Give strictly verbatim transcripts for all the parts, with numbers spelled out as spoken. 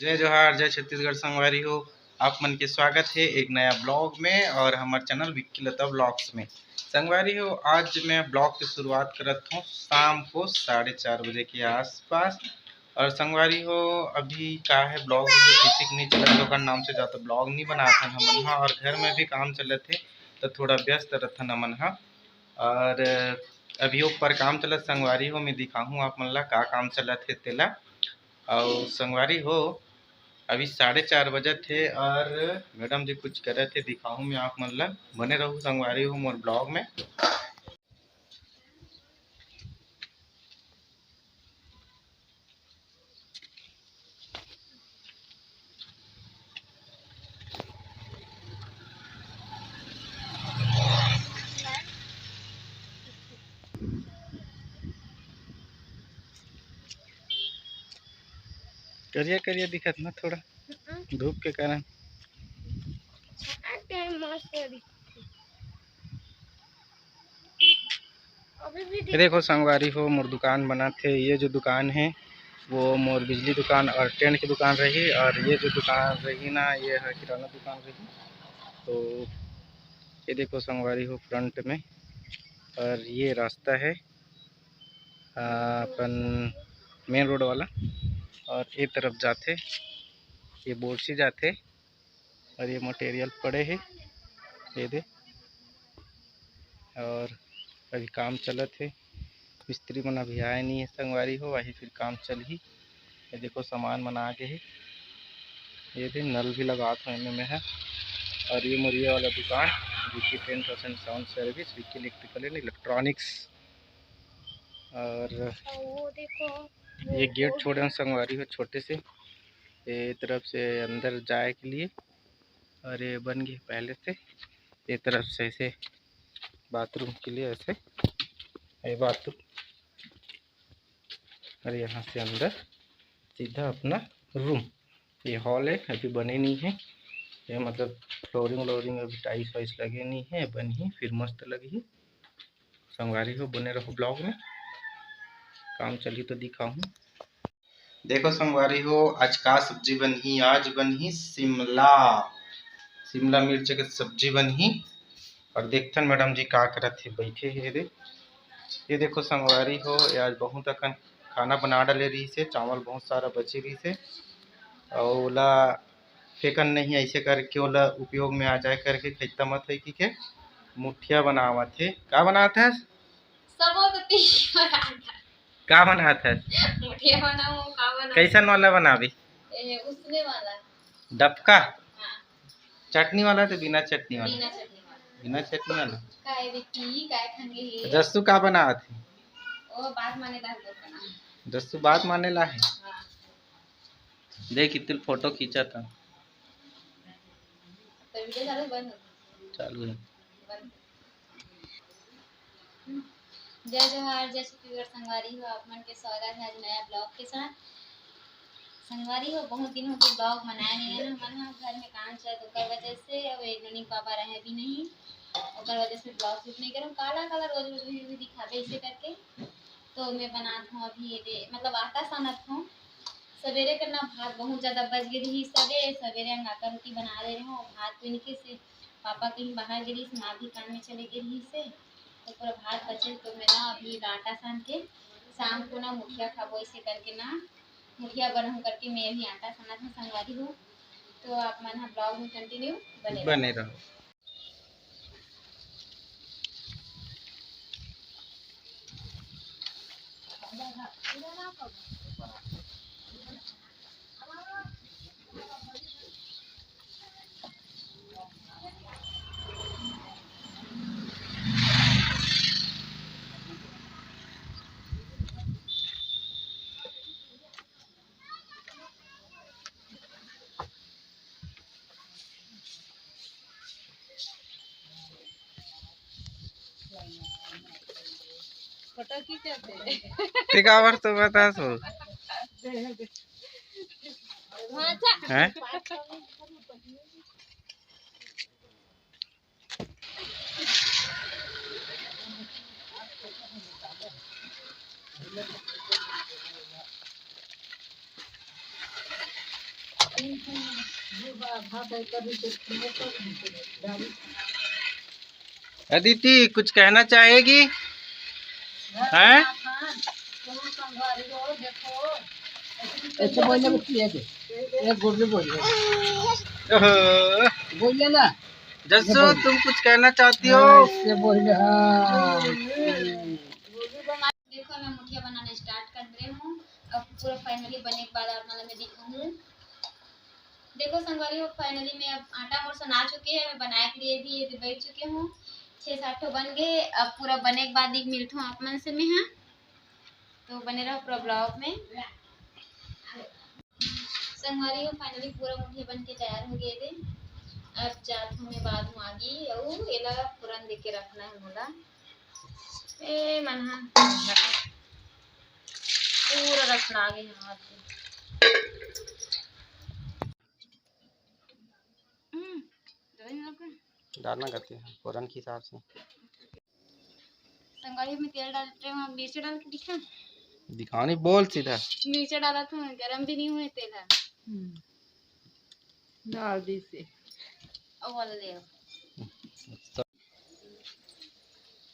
जय जोहार, जय छत्तीसगढ़ संगवारी हो, आप मन के स्वागत हे एक नया vlog में और हमर channel विक्की लता vlogs में। संगवारी हो, आज मैं vlog के शुरुआत करत हूँ शाम को साढ़े चार बजे के आसपास। और संगवारी हो, अभी का है, vlog वीडियो किसी के नहीं चलत, ओकर नाम से ज़्यादा vlog नहीं बनात हन हमन ह। और घर में भी काम चलत हे, तो थोड़ा व्यस्त रथन हमन ह। और अभी ऊपर काम चलत संगवारी हो, मैं दिखाहूँ आप मन ला का काम चलत हे तेला। अउ संगवारी हो, अभी साढ़े चार बजत हे और मैडम जी कुछ करत हे, दिखाहूँ मैं आप मन ला। बने रहू संगवारी हो मोर vlog में। करिया करिया दिखत ना थोड़ा, हम्म। धूप के कारण। अरे मस्त दिखत हे। अभी भी ये देखो संगवारी हो, मोर दुकान बनत हे। ये जो दुकान हे, वो मोर बिजली दुकान और टेंट की दुकान रही, और ये जो दुकान रही ना, ये है किराना दुकान रही। तो ये देखो संगवारी हो, front में, और ये रास्ता है, आ, अपन main road वाला, और ये तरफ जाथे, ये बोरसी जाथे, और ये material पड़े हे, ये दे। और अभी काम चलत हे, मिस्त्री मन अभी आए नहीं है संगवारी हो, वही फिर काम चलही। ये देखो सामान मन आ गए हे, ये दे नल भी लगात हूँ एमे मैं ह। और ये मोर ये वाला दुकान Vicky Tent and Sound Service, Vicky Electrical and Electronics। और वो देखो, ये गेट छोड़े हन संगवारी हो छोटे से, ये तरफ से अंदर जाए के लिए, और ये बन गए पहले से, ये तरफ से ऐसे बाथरूम के लिए ऐसे, ये बाथरूम, और यहाँ से अंदर सीधा अपना रूम। ये हॉल है, अभी बने नहीं है, ये मतलब फ्लोरिंग व्लोरिंग अभी टाइल्स वाइल्स लगे नहीं है, बनही फिर मस्त लगही। संगवारी हो बने रहो vlog में, काम चलही तो दिखाहूँ। देखो संगवारी हो, आज का सब्जी बनही, आज बनही शिमला, शिमला मिर्च के सब्जी बनही। और देखथन मैडम जी का करत हे, बैठे हे रे। ये देखो संगवारी हो, ये आज बहुत अकन खाना बना डाले रहिस हे, चावल बहुत सारा बचे रहिस हे, अउ ओला फेंकन नहीं, ऐसे करके ओला उपयोग में आ जाए करके खैता मत है कि के मुठिया बनावत हे। का बनावत है? सबो तो तीन बनावत है। का बनावत है? मुठिया बनाऊं, का बनाऊं? कैसन वाला बनाबी? ए, उसने वाला। डबका? हाँ। चटनी वाला तो बिना चटनी वाला? बिना चटनी वाला। बिना चटनी वाला? काय बेटी, काय खाएंगे ये? जस्सू का बनावत है? ओ, बात माने ला है, बना। जस्सू बात माने ला है? हाँ। देख, इतनी फोटो खींचा था। तो वीडियो चालू बंद हो? चालू है। बंद। जय जोहार, जय छत्तीसगढ़ संगवारी हो, आप मन के स्वागत है आज नया vlog के साथ। संगवारी हो, बहुत दिन हो गए vlog बनाए नहीं है ना, हमन ह घर में काम चलत ओकर वजह से, अब एक ननी पापा रहे भी नहीं, ओकर वजह से vlog shoot नहीं करम। काला काला रोज रोज भी दिखाबे ऐसे करके, तो मैं बनात हूँ अभी ये दे, मतलब आटा सानत हूँ। सवेरे करना भात बहुत ज़्यादा बच गई रही, सवेरे सवेरे अंगाता रोटी बना ले रहे हूँ, भात तो इनके से पापा कहीं बाहर गे रहिस, माँ भी काम में चले गे रहिस हे, तो पूरा भात बचल, तो मैं ना अभी आटा सान के शाम को ना मुठिया खाबो, ऐसे करके ना मुठिया बनाऊँ करके मैं अभी आटा सानत हूँ संगवारी हो। तो आप मन ह vlog में continue बने रहो। बने रहो। फोटो खींचते। ते काबर तो बता सो। हाँ, अच्छा। हैं? अदिति, कुछ कहना चाहेगी? हैं? अच्छा, बोलने में की है? एक गुड बोल रहे। ओहो। बोल लेना। जस्सू, तुम कुछ कहना चाहती हो? हाँ, इससे बोल रहे, हाँ। देखो, मैं मुठिया बनाना स्टार्ट कर रही हूँ। अब पूरा फाइनली बने के बाद आप मतलब मैं दिखाऊँ। देखो संगवारी हो, फाइनली मैं अब आटा मोर सना चुके हैं, मैं बनाए के लिए भी ये बैठ चुके हूँ। छः सात ठो बन गए। अब पूरा बने के बाद ही मिलता हूँ आप मन से मैं, हाँ। तो बने रहो पूरा ब्लॉग में। संगवारी हो, फाइनली पूरा मुठिया बन के तैयार हो गए थे। अब जात हूँ मैं बाद में आगी, अउ एला पूरन दे के रखना है मोला। ए मन हा पूरा रखना आगे हाथ में। हम्म, दवाई में रखा। डालना करती है फोरन के हिसाब से। संगवारी में तेल डाल रहे हैं, मिर्चा डाल के दिखा। दिखाने बोल सीधा। मिर्चा डाला था, गरम भी नहीं हुए तेल है। हम्म। डाल दी से। ओ वाला ले आओ।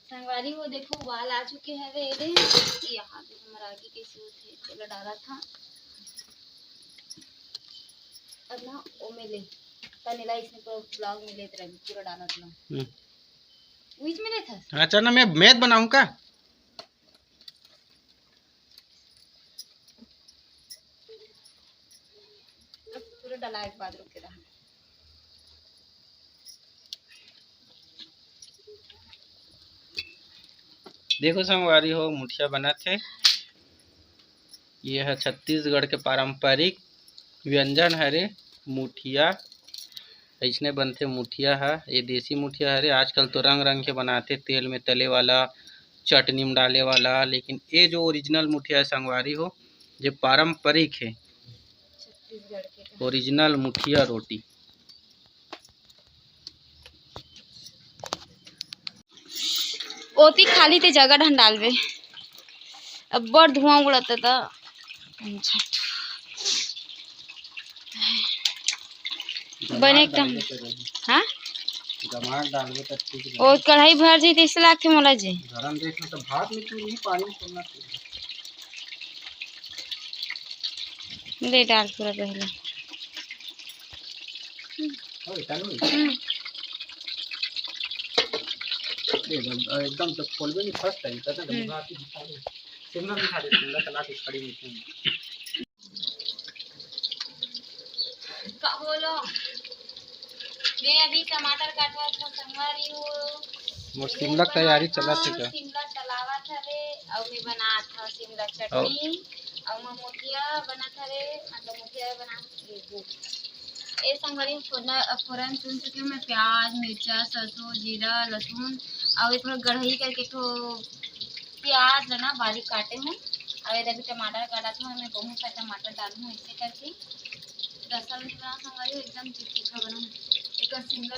संगवारी वो देखो उबाल आ चुके हवे, ये दे। ये हाथ में हमारा आगे के सूत है, चलो डाला था। अब ना ओमे ले, तने ला इसमें पूरा ब्लॉग में लेते रहेंगे, पूरा डाला था। हम्म। बीच में ले था। अच्छा ना, मैं मैथ बनाऊं का? पूरा डलाए के बाद रुके रहा। देखो संगवारी हो, मुठिया बनत हे। ये ह छत्तीसगढ़ के पारंपरिक व्यंजन हरे मुठिया। अइसने बनथे मुठिया ह। ये देसी मुठिया हरे। आजकल तो रंग रंग के बनाथे, तेल में तले वाला, चटनी में डाले वाला, लेकिन ये जो ओरिजिनल मुठिया है संगवारी हो, जे पारंपरिक है, छत्तीसगढ़ के ओरिजिनल मुठिया रोटी। ओती खाली ते जगह ढन डालबे, अब्बड़ धुआं उड़त हे त। बने एकदम। हाँ? गमार डालबे त ठीक रही। ओ कढ़ाई भर जाई तइसे लागथे मोला जी। गरम देख में तो भात में क्यों नहीं पानी छोड़ना चाहिए। ले डाल पूरा पहले। ओए, चालू है। हम्म। ये एकदम, एकदम तो खोलबे नहीं, फर्स्ट टाइम, कहते हैं, हम्म। मुझे आती दिखा दे। शिमला दिखा दे, शिमला चला के खड़ी नहीं थी। का बोलो? मैं अभी टमाटर काटत हूँ, संगवारी हो। मोर शिमला तैयारी चलत हे का? शिमला तलावत हवे, अउ मैं बनात हूँ शिमला चटनी, अउ मैं मुठिया बनत हवे, मतलब मुठिया बनात हूँ। ए संगवारी, फोरन, फोरन चुन चुके हूँ मैं, प्याज, मिर्चा, सरसों, जीरा, लहसुन, अउ एक ठो गढ़ई करके एक ठो प्याज ला ना बारीक काटे हूँ, अउ एदे भी टमाटर काटत हूँ, मैं बहुत सारा टमाटर डालूँ ऐसे करके। रसा में बना संगवारी हो, एकदम चिटचिटा बनाऊँ। एक शिमला